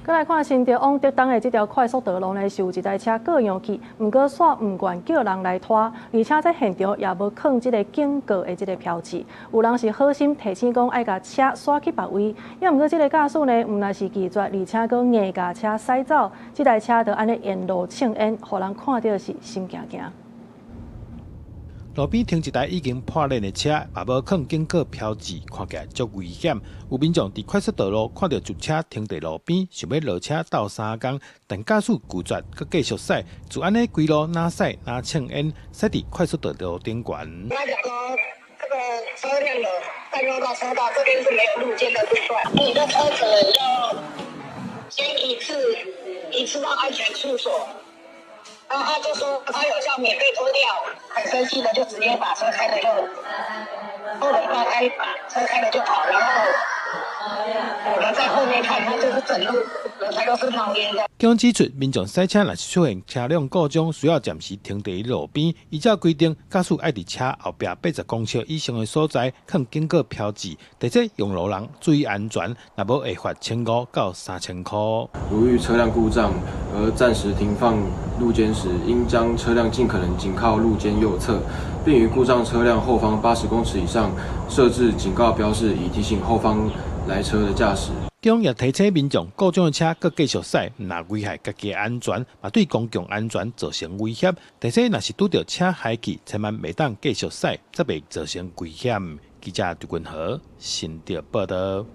閣來看新竹往竹東的這條快速道路呢，是有一台車過洋去，毋過煞毋願叫人來拖，而且在現場也無囥這个警告的這个標誌。有人是好心提醒講愛共車徙去別位，也毋過這个駕駛呢，毋但是拒絕，而且閣硬共車駛走，這台車就按呢沿路衝煙，予人看著是心驚驚。路邊停一台已經破爛的車，嘛無囥警告標誌，看起來足危險。有民眾佇快速道路看著一車停佇路邊，想欲落車鬥相共，但駕駛拒絕，閣繼續駛，就按呢規路若駛若衝煙，駛佇快速道路頂懸。他講說，這個車輛有佔用到車道，這邊是沒有路肩的路段，你的車子要先一次一次到安全處所。然後他就說他有叫免費拖吊，很生氣的就直接把車開了就，後門打開，把車開了就跑，然後我們在後面看，他就是整路輪胎都是冒煙的。警方指出，民眾駛車若是出現車輛故障，需要暫時停佇路邊。依照規定，駕駛愛佇車後壁80公尺以上的所在，囥警告標誌，提醒用路人注意安全，若無會罰1500到3000箍。如遇車輛故障而暫時停放路肩時，應將車輛盡可能緊靠路肩右側，並於故障車輛後方80公尺以上設置警告標示，以提醒後方來車的駕駛。警方也提醒民眾，故障的車閣繼續駛，毋但危害家己的安全，嘛對公共安全造成威脅。提醒若是拄著車害去，千萬袂當繼續駛，才袂造成危險。記者朱君和新竹報導。